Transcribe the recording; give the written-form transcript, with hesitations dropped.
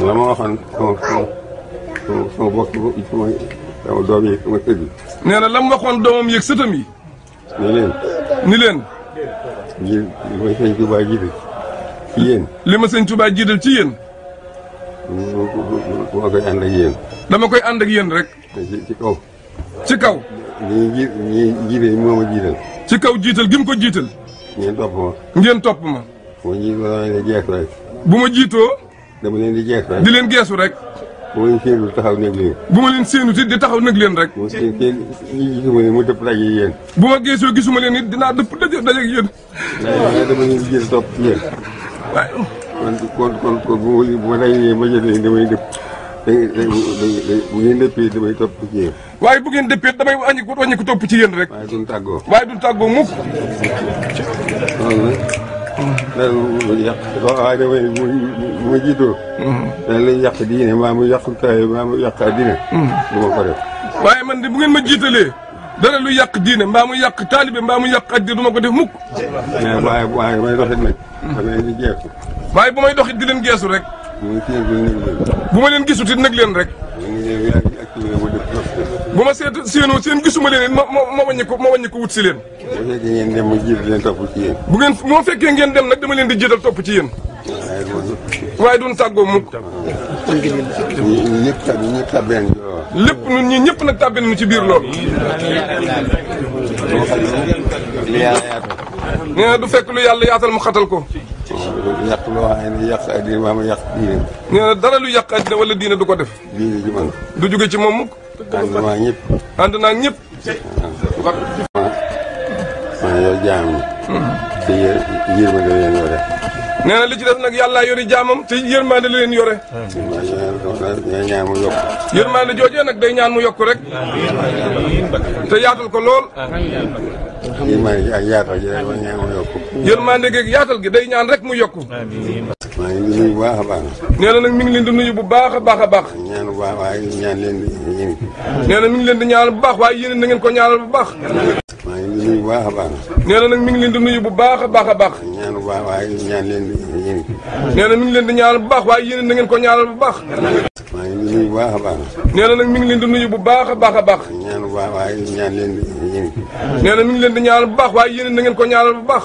la ma waxoon sama bokk sama doom yi sama kër gi. nee na la mu waxoon doomam yeeg sëtam yi. ni leen. li ma sëñ Touba jiital ci yéen. li ma sëñ Touba jiital ci yéen. dama koy ànd ak yéen. dama koy ànd ak yéen rek. ci kaw. ci kaw. ñi jiite moo ma jiital. ci kaw jiital gi mu ko jiital. ngeen topp ma. ngeen topp ma. bu ma jiitoo dama leen di jeexu rek. bu ma jiitoo. dama leen di jeexu rek. di leen geesu rek. bu ma leen séenu taxaw nag leen. bu ma leen séenu ti di taxaw nag leen rek. bu ma seen gisuma leen mu dëpp daje yéen. bu ma geesoo gisuma leen it dinaa dëpp daje ak yéen. waaye dama leen di jël topp ci yéen. waaye. kon bu ma dajee ma jël leen damay dëpp. bu ngeen dëppee damay topp ci yéen. waaye bu ngeen dëppee damay wàññi ko topp ci yéen rek. waaye duñ tàggoo. waaye duñ tàggoo mukk. loolu nag. dara yàq waaye damay bu ma jiitoo. dana lay yàq diine maa mu yàq kaay maa mu yàq diine. du ma ko def. waaye man de bu ngeen ma jiitalee. dara lu yàq diine mbaa mu yàq taalibe mbaa mu yàq addi du ma ko def mukk. waaye may doxit nag. xam ne di jeexu. waaye bu may doxit di leen geesu rek. bu ma leen gisut it nag leen rek. bu ma séenoo seen gisuma leen it ma wàññi ko wut si leen. bu fekkee ngeen dem ma jiital leen topp ci yéen. bu ngeen moo fekkee ngeen dem nag dama leen di jiital topp ci yéen. waaye duñ tàggoo mukk. ñëpp tàbbeen lépp ñun ñii ñëpp nag tàbbeen nu ci biir loolu. nee na du fekk lu yàlla yaatal mu xatal ko. yàq loo xam ne yàq addina maa ma yàq diine. nee na dara lu yàq addina wala diine du ko def. diine ji man. du jóge ci moom mukk. ànd naa ñëpp. ànd naa ñëpp. maa yor jaam ñi. te yërmande leen yore. nee na li ci def nag yàllaa yori jaamam te yërmande la leen yore. ñoo ñaan mu yokk. yërmande joojee nag day ñaan mu yokk rek. te yaatal ko lool. yërmande gi ak yaatal gi day ñaan mu yokk. yërmande gi ak yaatal gi day ñaan rek mu yokk. maa ngi leen di nuyu bu baax a baax. nee na nag mi ngi leen di nuyu bu baax a baax a baax. ñaan bu baax waaye ñaan leen di yéen. nee na mi ngi leen di ñaanal bu baax waaye yéen na ngeen ko ñaanal bu baax. maa ngi leen di nuyu bu baax a baax. nee na nag mi ngi leen di nuyu bu baax a baax a baax. ñaan bu baax waaye ñaan leen di yéen. nee na mi ngi leen di ñaanal bu baax waaye yéen na ngeen ko ñaanal bu baax. maa ngi leen di nuyu bu baax a baax. nee na nag mi ngi leen di nuyu bu baax a baax a baax. ñaan bu baax waaye ñaan leen di yéen. nee na mi ngi leen di ñaanal bu baax waaye yéen na ngeen ko ñaanal bu baax.